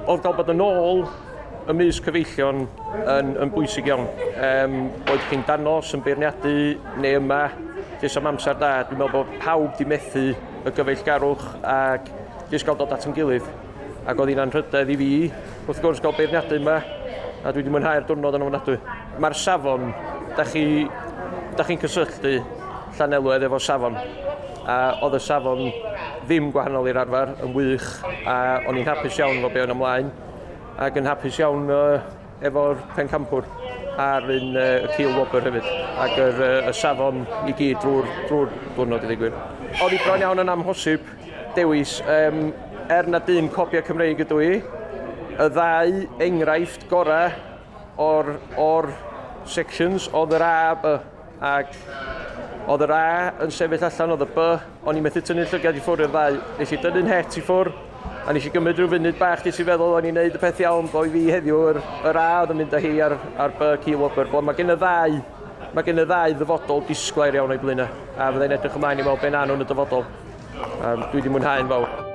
Oedd gael bod yn ôl ymysg cyfeillion yn, yn bwysig iawn. Um, boed chi'n danos, yn beirniadu, neu yma, jyst am amser da. Dwi'n meddwl bod pawb di methu y gyfeillgarwch ac jyst gael dod at yn gilydd. Ac oedd hi'n anrhydedd i fi, wrth gwrs, gael beirniadu yma, a dwi wedi mwynhau'r diwrnod yn ofnadwy. Mae'r safon, da chi, da chi'n cysylltu Llanelwedd efo safon, a oedd y safon ddim gwahanol i'r arfer, yn wych, a o'n i'n hapus iawn efo be o'n ymlaen, ac yn hapus iawn uh, efo'r pencampwr a'r un uh, cil wobr hefyd, ac yr, uh, y safon i gyd drwy'r drwy diwrnod i ddigwydd. Oedd hi bron iawn yn amhosib dewis, um, er na dyn copia Cymreig ydw i, y ddau enghraifft gorau o'r, or sections oedd yr A a B. Ac oedd yr A yn sefyll allan, oedd y B, o'n i'n methu tynnu llygad i ffwrdd i'r ddau. Nes i dynnu'n het i ffwrdd, a nes i gymryd rhyw funud bach nes i feddwl o'n i'n neud y peth iawn, bo i fi heddiw yr, yr A oedd yn mynd â hi ar, ar B cil wobr. Bo mae gen y ddau, mae gen y ddau ddyfodol disglair iawn o'i blaenau, a fyddai'n edrych ymlaen i weld be na nhw'n y dyfodol. Um, dwi wedi mwynhau'n fawr.